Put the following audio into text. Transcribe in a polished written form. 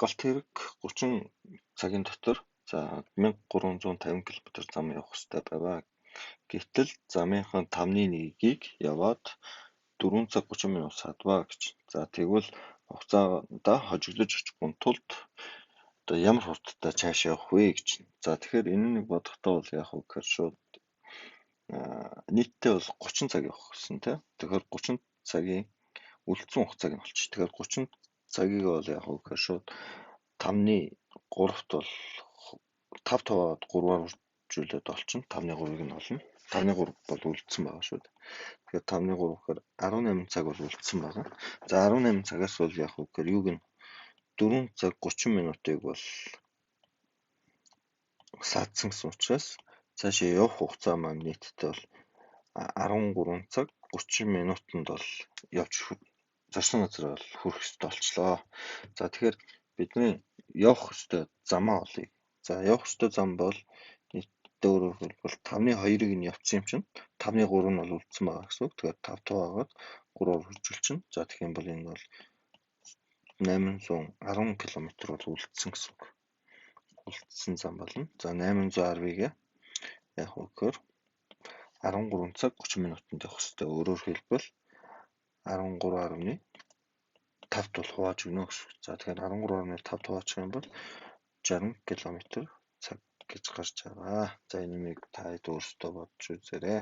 Галт тэрэг 30 цагийн дотор за 1350 км зам явах ёстой байваа. Гэтэл замынхаа 1/5-ыг яваад 4 цаг 30 минут садваа гэж. За тэгвэл хугацаандаа хожигдож очихгүй тулд одоо ямар хурдтай цааш явах вэ гэж. За тэгэхээр энэ нэг бодохдоо бол яг уу гэхээр шууд нийтдээ бол 30 цаг явах гэсэн тийм. Тэгэхээр 30 цагийн үлдсэн хугацааг нь олчих. Тэгэхээр 30 цагийг бол яг уу гэхээр шууд 5-ны 3-т бол 5 таваад 3-аар үржүүлээд олчихно. 5-ны 3-ыг нь олно. 5-ны 3 бол үлдсэн байгаа шүү дээ. Тэгэхээр 5-ны 3 гэхээр 18 цаг бол үлдсэн байгаа. За 18 цагаас бол яг уу гэхээр юуг нь 4 цаг 30 минутыг бол саадсан гэсэн учраас цаашаа явах хугацаа маань нийтдээ бол 13 цаг 30 минутанд бол явж зорьсон газар бол хүрэх ёстой болчлоо. За тэгэхээр бидний явах ёстой замаа олъё. За явах ёстой зам бол нийтдээ өөрөөр хэлбэл 5-ны 2-ыг нь явчихсан юм чинь 5-ны 3 нь бол үлдсэн байгаа гэсэн үг. Тэгэхээр 5 таваагаад 3-аар үржүүлчихнэ. За тэгэх юм бол энэ бол 810 км бол үлдсэн гэсэн үг. Үлдсэн зам болно. За 810-ыг яг үгээр 13 цаг 30 минутанд явах ёстой. Өөрөөр хэлбэл 13.5-т бол хувааж өгнө гэсэн үг. За тэгэхээр 13.5-т хуваачих юм бол 60 км цаг гэж гарч байгаа. За энэ юмыг та хэд өөрсдөө бодож үзээрэй.